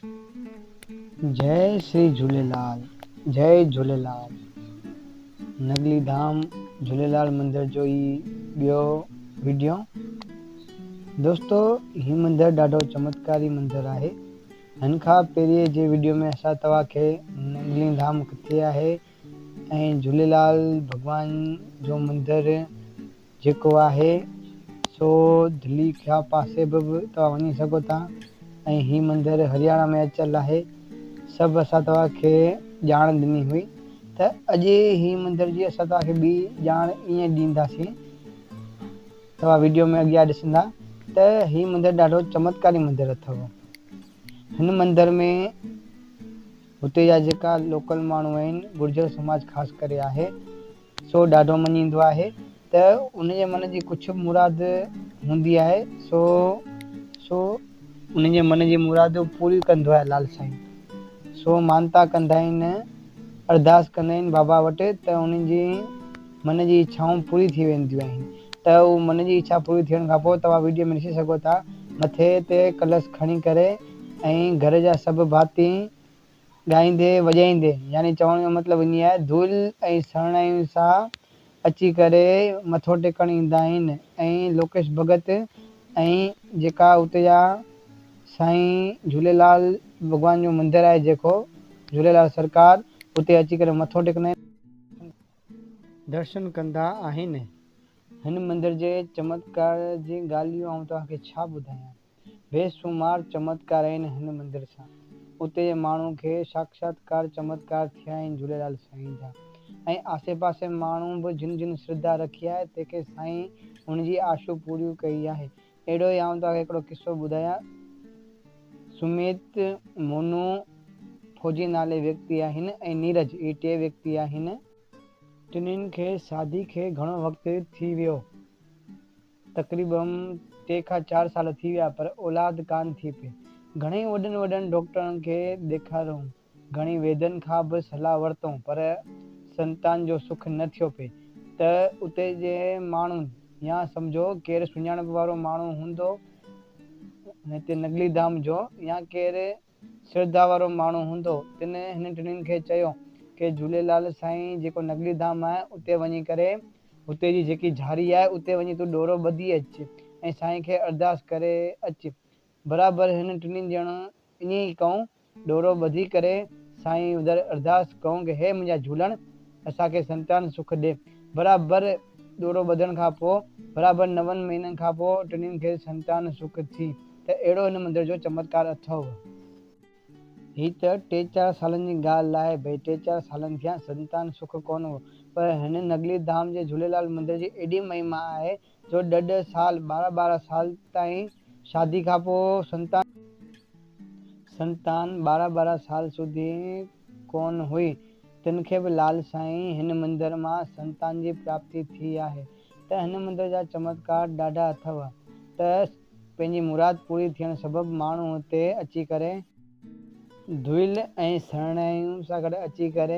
جئي شري جهوليلال جئي جهوليلال نگلي ڌام جهوليلال مندر جو هي ٻيو وڊيو دوستو هي مندر ڏاڍو چمتڪاري مندر آهي هن کان پهرين جي وڊيو ۾ اسان توهان کي نگلي ڌام ڪٿي آهي ۽ جهوليلال ڀڳوان جو مندر جيڪو آهي سو دھلي کان پاسي به توهان وڃي سگهو ٿا ۽ هي مندر هرياڻا ۾ اچل آهي سڀ اسان توهان کي ڄاڻ ڏني هئي ته اڄ هي مندر جي اسان توهان کي ٻي ڄاڻ ائين ڏينداسين توهان ويڊيو ۾ اڳيان ڏسندا ته هي مندر ڏاڍو چمتڪاري مندر اٿو هن مندر ۾ هتي جا جيڪا لوڪل ماڻهو آهن گرجر سماج خاص ڪري آهي سو ڏاڍو مڃيندو آهي ته ان جي من جي ڪجهه به مراد هوندي آهي سو سو ان جي من جي مرادون پوريون ڪندو آهي لال سائين سو مانتا ڪندا آهن ارداس ڪندا آهن بابا وٽ ته انهن جي من جي اڇائون پوري ٿي وينديون آهن ته هو من جي اڇا پوري ٿيڻ کان پوء توهان ويڊيو ۾ ڏسي سگهو ٿا مٿي تي ڪلس کڻي ڪري ۽ گهر جا سڀ ڀاتي ڳائيندي وڄائيندي يعني چوڻ جو مطلب ائين آهي دهل ۽ سرڻايون سان اچي ڪري مٿو ٽيڪڻ ايندا آهن ۽ لوڪيش ڀڳت ۽ جيڪا اتي جا سائين جهوليلال ڀڳوان جو مندر آهي جيڪو جهوليلال سرڪار اتي اچي ڪري مٿو ٽيڪندا آهن درشن ڪندا آهن هن مندر جي چمتڪار جي ڳالهيون آئون توهان کي ڇا ٻڌايان. بي شمار چمتڪار آهن هن مندر سان. اتي جي ماڻهن کي ساڪشاتڪار چمتڪار ٿيا آهن جهوليلال سائين جا ۽ آسي پاسي ماڻهو به جن جن شرڌا رکي آهي تنهن کي سائين هن جي آشون پوريون ڪئي آهي. اهڙو ئي آئون توهان کي هڪڙو قصو ٻڌايان. سميت، مونو، فوجي نالي ويڪتي آهن ۽ نيرج اهي ٽي ويڪتي آهن. ٽنهين کي شادي کي گهڻو وقت ٿي ويو. تقريبن ٽي کان چار سال ٿي ويا پر اولاد ڪانه ٿي پئي. گهڻئي وڏن وڏن ڊاڪٽرن کي ڏيکاريائون، گهڻي ويدن کان به صلاح ورتائون پر سنتان جو سک نه ٿيو پئي ته اتي جي ماڻهن يا سمجهو ڪير سڃاڻپ وارو ماڻهو هوندو هتي نگلي ڌام جو يا ڪير شرڌا وارو ماڻهو هوندو، تن هنن ٽنهين کي چيو ڪي جهوليلال سائين جيڪو نگلي ڌام آهي اتي وڃي ڪري هتي جي جيڪي جهاري آهي اتي وڃي تون ڏورو ٻڌي اچ ۽ سائين کي ارداس ڪري اچ. برابر هنن ٽنهين ڄڻن ائين ئي ڪئون، ڏورو ٻڌي ڪري سائين در ارداس ڪئون ڪي هي منهنجا جهولڻ اسان کي سنتان سک ڏي. برابر ڏورو ٻڌڻ کان پوء برابر نون مهينن کان پوء ٽنهين کي سنتان سک ٿي. ته اهڙو هن مندر جو چمتڪار اٿئو. هي ته ٽي چار سالن جي ڳالهه آهي ڀئي ٽي چار سالن ٿيا سنتان سک ڪونه هو پر هن نگلي ڌام جي جهوليلال مندر جي ايڏي مهما آهي جو ڏهه ڏهه سال ٻارهن ٻارهن سال تائين شادي کان پوء سنتان سنتان ٻارهن ٻارهن سال سوڌي ڪونه هئي تن کي به لال سائين هن مندر مان سنتان جي پراپتي ٿي آهي ته هن مندر جا چمتڪار ڏاڍا اٿئو ته پنهنجي مراد پوري ٿيڻ سبب ماڻهو هتي اچي ڪري دهل ۽ سرڻايون سان گڏ اچي ڪري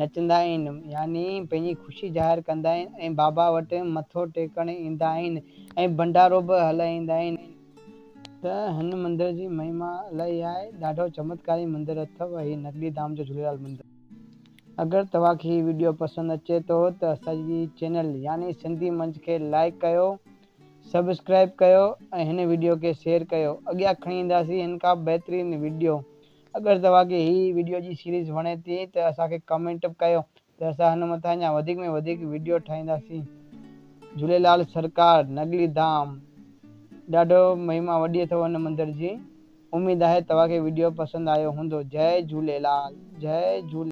نچندا آهن يعني پنهنجي خوشي ظاهر ڪندا آهن ۽ بابا وٽ مٿو ٽيڪڻ ايندا آهن ۽ ڀنڊارو به هلائيندا آهن. ته هن مندر جي مهما الاهي آهي ڏاڍو چمتڪاري مندر اٿو هي نگلي ڌام جو جهوليلال مندر. اگر توهان کي هي وڊيو پسند اچي ٿو ته اسان جي چينل يعني سنڌي منچ کي لائيڪ ڪيو سبسڪرائب ڪيو ۽ هن وڊيو کي شيئر ڪيو اڳيان کڻي اينداسين هن کان بهترين وڊيو اگر توهان کي هي وڊيو جي سيريز وڻي ٿي ته اسان کي ڪمينٽ به ڪيو ته اسان هن مٿان اڃا وڌيڪ ۾ وڌيڪ وڊيو ٺاهينداسين جهوليلال سرڪار نگلي ڌام ڏاڍو مهما وڏي اٿو هن مندر جي اميد آهي توهان کي وڊيو پسند آيو هوندو جئي جهوليلال جئي جهولي.